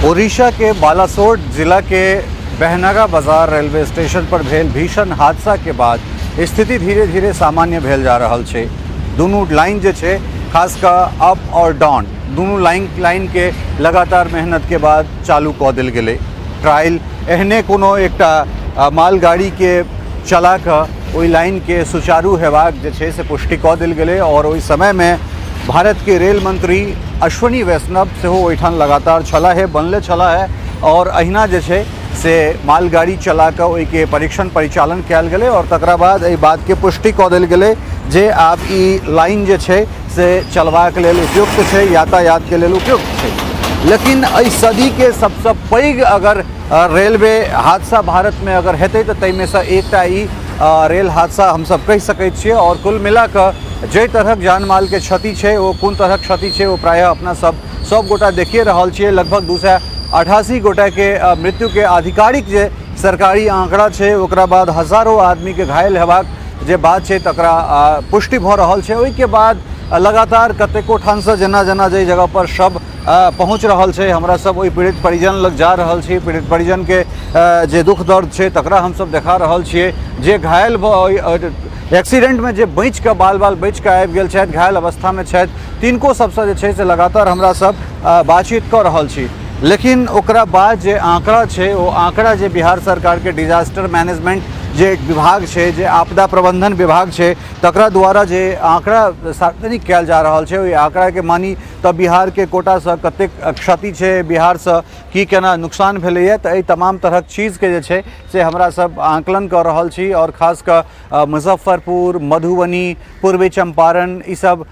ओडिशा के बालासोर जिला के बहनागा बाजार रेलवे स्टेशन पर भेल भीषण हादसा के बाद स्थिति धीरे धीरे सामान्य भेल जा रहल छै। दुनू लाइन जे छै, खास कऽ अप और डाउन, दुनू लाइन लाइन के लगातार मेहनत के बाद चालू कऽ देल गेलै। ट्रायल एहने कोनो एकटा मालगाड़ी के चला कऽ ओहि लाइन के सुचारू हेबाक जे छै से पुष्टि कऽ देल गेलै और ओहि समयमे भारत के रेल मंत्री अश्विनी वैष्णव सेहो ओहिठाम लगातार छलाह हे, बनले छलाह हे और अहिना जे छै से मालगाड़ी चला कऽ ओहिके परीक्षण परिचालन कयल गेलै और तकरा बाद एहि बातके पुष्टि कऽ देल गेलै जे आब ई लाइन जे छै से चलबाक लेल उपयुक्त छै, यातायातके लेल उपयुक्त छै। लेकिन एहि सदीके सबसँ पैघ अगर रेलवे हादसा भारतमे अगर हेतै तऽ ताहिमेसँ एकटा ई रेल हादसा हमसब कहि सकै छियै। और कुल मिलाकऽ जाहि तरहक जान मालके क्षति छै, ओ कोन तरहक क्षति छै ओ प्रायः अपना सब सब गोटा देखिए रहल छियै। लगभग 288 गोटाके मृत्युके आधिकारिक जे सरकारी आंकड़ा छै, ओकरा बाद हजारो आदमीके घायल हेबाक जे बात छै तकरा पुष्टि भऽ रहल छै। ओहिके बाद लगातार कतेको ठामसँ जेना जेना जाहि जगह पर शव पहुँच रहल छै, हमरा सब ओहि पीड़ित परिजन लग जा रहल छी, पीड़ित परिजनके जे दुख दर्द छै तकरा हमसब देखा रहल छियै। जे घायल भऽ एक्सीडेंटमे जे बचि कऽ बाल बाल बचि कऽ आबि गेल छथि, घायल अवस्थामे छथि, तिनको सबसँ जे छै से लगातार हमरा सब बातचीत कऽ रहल छी। लेकिन ओकरा बाद जे आंकड़ा छै, ओ आंकड़ा जे बिहार सरकारके डिजास्टर मैनेजमेंट जे विभाग छै, जे आपदा प्रबंधन विभाग छै, तकरा द्वारा जे आंकड़ा सार्वजनिक कयल जा रहल छै, ओहि आंकड़ाके मानी तऽ बिहारके कोटासँ कतेक क्षति छै, बिहारसँ की केना नुकसान भेलैए, तऽ एहि तमाम तरहक चीजके जे छै से हमरा सब आंकलन कऽ रहल छी। आओर खास कऽ मुजफ्फरपुर, मधुबनी, पूर्वी चंपारण, ई सब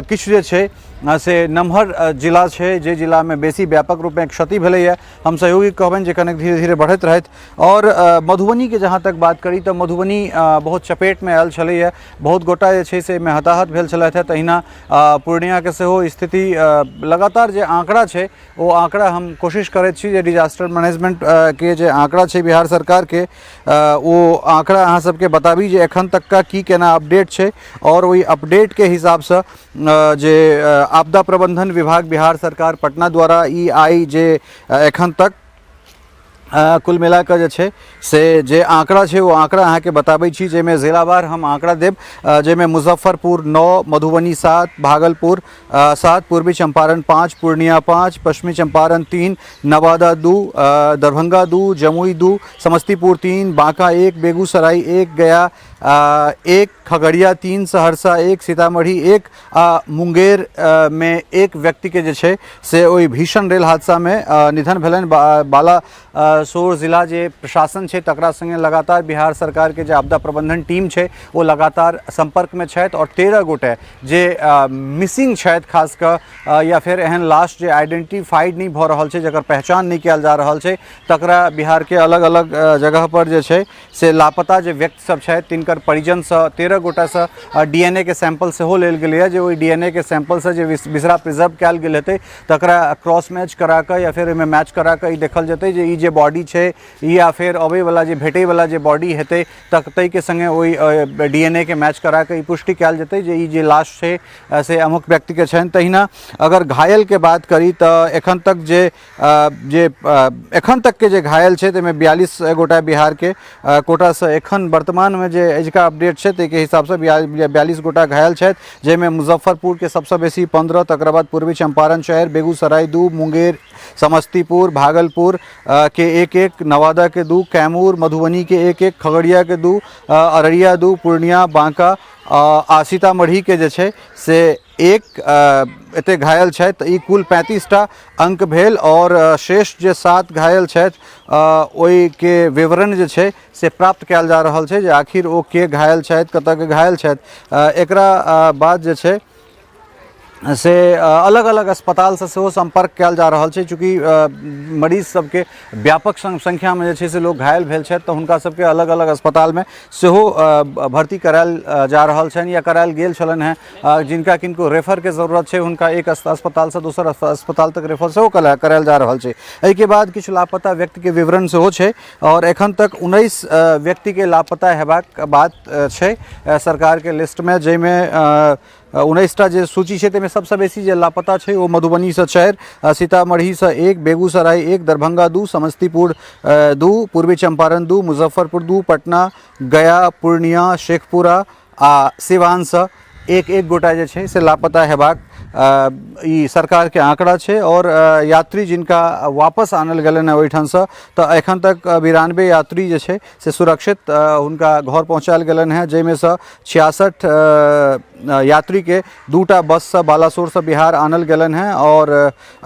किछु जे छै से नमहर जिला छै, जे जिलामे बेसी व्यापक रूपमे क्षति भेलैए। हम सहयोगी कहबनि जे कनेक धीरे धीरे बढ़ैत रहथि। आओर मधुबनीके जहाँ तक बात करी तऽ मधुबनी बहुत चपेटमे आयल छलैए, बहुत गोटा जे छै से एहिमे हताहत भेल छलथि हेँ। तहिना पूर्णियाके सेहो स्थिति लगातार जे आँकड़ा छै ओ आँकड़ा हम कोशिश करैत छी जे डिजास्टर मैनेजमेंट के जे आँकड़ा छै बिहार सरकारके, ओ आँकड़ा अहाँ सबके बताबी जे एखन तक का की केना अपडेट छै। आओर ओहि अपडेटके हिसाबसँ जे आपदा प्रबंधन विभाग बिहार सरकार पटना द्वारा ई आइ जे एखन तक कुल मिलाकऽ जे छै से जे आँकड़ा छै ओ आँकड़ा अहाँके बताबै छी, जाहिमे जिलावार हम आँकड़ा देब, जाहिमे मुजफ्फरपुर 9, मधुबनी 7, भागलपुर 7, पूर्वी चंपारण 5, पूर्णिया 5, पश्चिमी चंपारण 3, नवादा 2, दरभंगा 2, जमुई 2, समस्तीपुर 3, बांका 1, बेगूसराय 1, गया 1, खगड़िया 3, सहरसा 1, सीतामढ़ी 1 आ मुंगेर मे एक व्यक्तिके जे छै से ओहि भीषण रेल हादसामे निधन भेलनि। बालासोर जिला जे प्रशासन छै तकरा सङ्गे लगातार बिहार सरकारके जे आपदा प्रबंधन टीम छै ओ लगातार सम्पर्कमे छथि और 13 गोटे जे मिसिंग छथि, खास कऽ या फेर एहन लाश जे आइडेंटिफाइड नहि भऽ रहल छै, जकर पहचान नहि कयल जा रहल छै, तकरा बिहारके अलग अलग जगह पर जे छै से लापता जे व्यक्ति सब छथि तिनकर परिजनसँ 13 गोटासँ डी एन ए के सैंपल सेहो लेल गेलैए, जे ओहि डी एन ए के सैंपलसँ जे विसरा प्रिजर्व कयल गेल हेतै तकरा क्रॉस मैच करा कऽ या फेर ओहिमे मैच करा कऽ ई देखल जेतै जे ई जे बॉडी छै या फेर अबैवला जे भेटैवला जे बॉडी हेतै तक ताहिके सङ्गे ओहि डी एन ए के मैच करा कऽ ई पुष्टि कयल जेतै जे ई जे लाश छै से अमुक व्यक्तिके छनि। तहिना अगर घायलके बात करी तऽ एखन तक जे जे एखन तकके जे घायल छै ताहिमे 42 गोटा बिहारके कोटासँ एखन वर्तमानमे जे अजुका अपडेट छै ताहिके हिसाबसँ 42 गोटा घायल छथि, जाहिमे मुजफ्फरपुरके सबसँ बेसी 15, तकर बाद पूर्वी चंपारण 4, बेगूसराय 2, मुंगेर, समस्तीपुर, भागलपुर के 1 1, नवादा के 2, कैमूर, मधुबनी के 1 1, खगड़िया के 2, अररिया 2, पूर्णिया, बांका आ सीतामढ़ी के जे छै से 1 एते घायल छथि। तऽ ई कुल 35टा अंक भेल और शेष जे 7 घायल छथि ओहिके विवरण जे छै से प्राप्त कयल जा रहल छै जे आखिर ओ के घायल छथि, कतऽ के घायल छथि। एकरा बाद जे छै से अलग अलग अस्पतालसँ सेहो सम्पर्क कयल जा रहल छै, चूँकि मरीज सबके व्यापक संख्यामे जे छै से लोक घायल भेल छथि तऽ हुनका सबके अलग अलग अस्पतालमे सेहो भर्ती करायल जा रहल छनि या करायल गेल छलनि हेँ। जिनका किनको रेफरके जरूरत छै हुनका एक अस्पतालसँ दोसर अस्पताल तक रेफर सेहो करायल जा रहल छै। एहिके बाद किछु लापता व्यक्तिके विवरण सेहो छै और एखन तक 19 व्यक्तिके लापता हेबाक बात छै सरकारके लिस्टमे, जाहिमे 19टा जे सूची छै ताहिमे सबसँ बेसी जे लापता छै ओ मधुबनीसँ 4, सीतामढ़ीसँ 1, बेगूसराय 1, दरभंगा 2, समस्तीपुर 2, पूर्वी चंपारण 2, मुजफ्फरपुर 2, पटना, गया, पूर्णिया, शेखपुरा आ सिवानसँ एक एक गोटा जे छै से लापता हेबाक ई सरकारके आंकड़ा छै। आओर यात्री जिनका वापस आनल गेलनि हँ ओहिठामसँ, तऽ एखन तक 92 यात्री जे छै से सुरक्षित हुनका घर पहुँचायल गेलनि हँ, जाहिमेसँ 66 यात्रीके 2टा बससँ बालासोरसँ बिहार आनल गेलनि हँ। आओर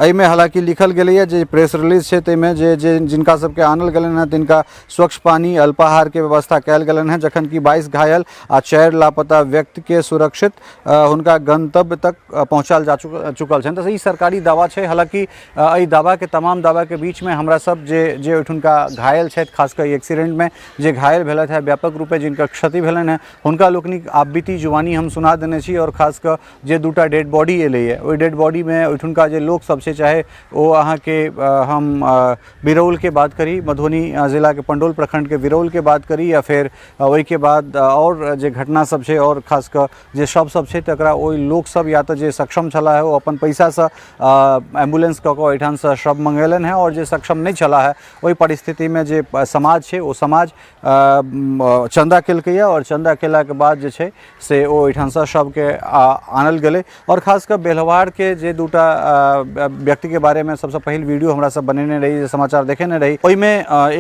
एहिमे हालाँकि लिखल गेलैए जे प्रेस रिलीज छै ताहिमे जे जे जिनका सबके आनल गेलनि हँ तिनका स्वच्छ पानी, अल्पाहारके व्यवस्था कयल गेलनि हँ, जखन कि 22 घायल आ 4 लापता व्यक्तिके सुरक्षित हुनका गंतव्य तक पहुँचायल जा चुकल छनि। तऽ ई सरकारी दावा छै। हालाँकि एहि दावाके तमाम दावाके बीचमे हमरा सब जे जे ओहिठुनका घायल छथि, खास कऽ एक्सीडेंटमे जे घायल भेलथि हँ, व्यापक रूपे जिनकर क्षति भेलनि हँ, हुनका लोकनिक आपबीती जुबानी हम सुना देने छी। आओर खास कऽ जे 2टा डेड बॉडी एलैए, ओहि डेड बॉडीमे ओहिठुनका जे लोकसब छै, चाहे ओ अहाँके हम बिरौलके बात करी, मधुबनी जिलाके पंडौल प्रखंडके बिरौलके बात करी, या फेर ओहिके बाद आओर जे घटना सब छै आओर खास कऽ जे शव सब छै तकरा ओहि लोकसब या तऽ जे सक्षम छलाह ओ अपन पैसासँ एम्बुलेंस कऽ कऽ ओहिठामसँ शव मंगेलनि हेँ, आओर जे सक्षम नहि छलाह ओहि परिस्थितिमे जे समाज छै ओ समाज चन्दा केलकैए आओर चन्दा केलाके बाद जे छै से ओ ओहिठामसँ शवके आनल गेलै। आओर खास कऽ बेलवारके जे 2टा व्यक्तिके बारेमे सबसँ पहिल वीडियो हमरा सब बनेने रही, जे समाचार देखेने रही, ओहिमे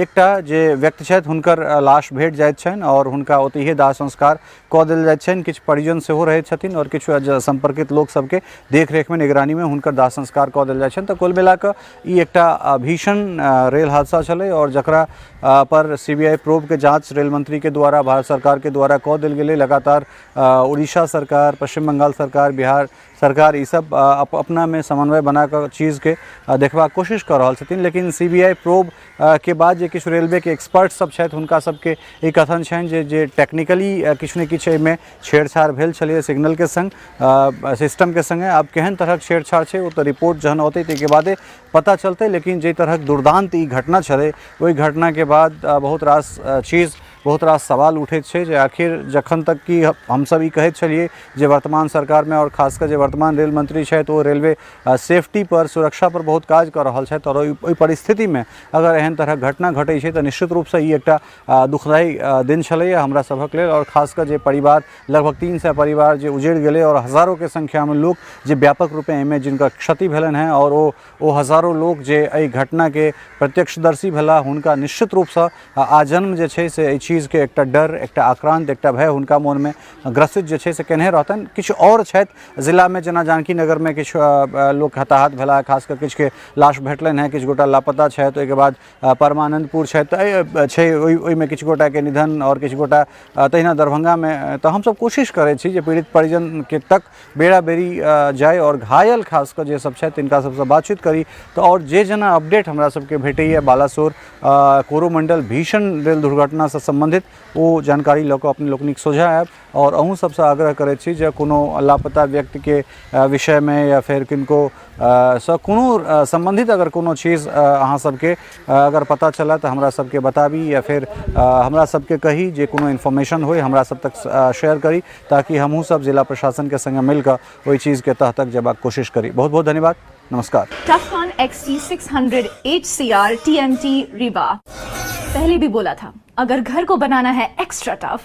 एकटा जे व्यक्ति छथि हुनकर लाश भेट जाइत छनि आओर हुनका ओतहिए दाह संस्कार कऽ देल जाइत छनि। किछु परिजन सेहो रहैत छथिन आओर किछु सम्पर्कित लोक सबके देखरेखमे, निगरानीमे हुनकर दाह संस्कार कऽ देल जाइत छनि। तऽ कुल मिलाकऽ ई एकटा भीषण रेल हादसा छलै आओर जकरा पर सीबीआई प्रोबके जाँच रेल मंत्रीके द्वारा, भारत सरकारके द्वारा कऽ देल गेलै। लगातार उड़ीसा सरकार, पश्चिम बंगाल सरकार, बिहार सरकार ई सब अपनामे समन्वय बनाकऽ चीजके देखबाक कोशिश कऽ रहल छथिन। लेकिन सीबीआई प्रोब के बाद जे किछु रेलवेके एक्सपर्ट सब छथि हुनका सबके ई कथन छनि जे जे टेक्निकली किछु ने किछु एहिमे छेड़छाड़ भेल छलैए सिग्नलके सङ्ग, सिस्टमके सङ्गे। आब केहन तरहक छेड़छाड़ छै ओ तऽ रिपोर्ट जहन औतै ताहिके बादे पता चलतै। लेकिन जाहि तरहक दुर्दान्त ई घटना छलै ओहि घटनाके बाद बहुत रास चीज, बहुत रास सवाल उठैत छै जे आखिर जखन तक कि हमसब ई कहैत छलियै जे वर्तमान सरकारमे आओर खास कऽ जे वर्तमान रेल मंत्री छथि ओ रेलवे सेफ्टी पर, सुरक्षा पर बहुत काज कऽ रहल छथि, आओर ओहि परिस्थितिमे अगर एहन तरहक घटना घटै छै तऽ निश्चित रूपसँ ई एकटा दुखदायी दिन छलैए हमरा सभक लेल। आओर खास कऽ जे परिवार, लगभग 300 परिवार जे उजड़ि गेलै आओर हजारोके संख्यामे लोक जे व्यापक रूपे एहिमे जिनकर क्षति भेलनि हेँ, आओर ओ हजारो लोक जे एहि घटनाके प्रत्यक्षदर्शी भेला हुनका निश्चित रूपसँ आजन्म जे छै से एहि चीजके एकटा डर, एकटा आक्रांत, एकटा भय हुनका मोनमे ग्रसित जे छै से केने रहतनि। किछु आओर छथि जिलामे, जेना जानकी नगरमे किछु लोक हताहत भेला, खास कऽ किछुके लाश भेटलनि हेँ, किछु गोटा लापता छथि। ओहिके बाद परमानन्दपुर छथि छै, ओहिमे किछु गोटाके निधन आओर किछु गोटा तहिना दरभंगामे। तऽ हमसब कोशिश करै छी जे पीड़ित परिजनके तक बेरा बेरी जाय आओर घायल खास कऽ जे सब छथि तिनका सबसँ बातचीत करी। तऽ आओर जे जेना अपडेट हमरा सबके भेटैए बालासोर कोरोमंडल भीषण रेल दुर्घटनासँ सम्बन्धित, ओ जानकारी लऽ कऽ अपने लोकनिक सोझाँ आयब। आओर अहूँ सबसँ आग्रह करै छी जे कोनो लापता व्यक्तिके विषयमे या फेर किनको सँ कोनो सम्बन्धित अगर कोनो चीज अहाँ सबके अगर पता चलत तऽ हमरा सबके बताबी या फेर हमरा सबके कही, जे कोनो इन्फॉर्मेशन होइ हमरा सब तक शेयर करी, ताकि हमहूँ सब जिला प्रशासनके सङ्गे मिलकऽ ओहि चीजके तह तक जेबाक कोशिश करी। बहुत बहुत धन्यवाद, नमस्कार। Tufcon XT600 HCR TMT Rewa। पहले भी बोला था, अगर घर को बनाना है एक्स्ट्रा टफ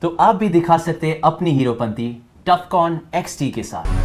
तो आप भी दिखा सकते हैं अपनी हीरोपंती टफकॉन XT के साथ।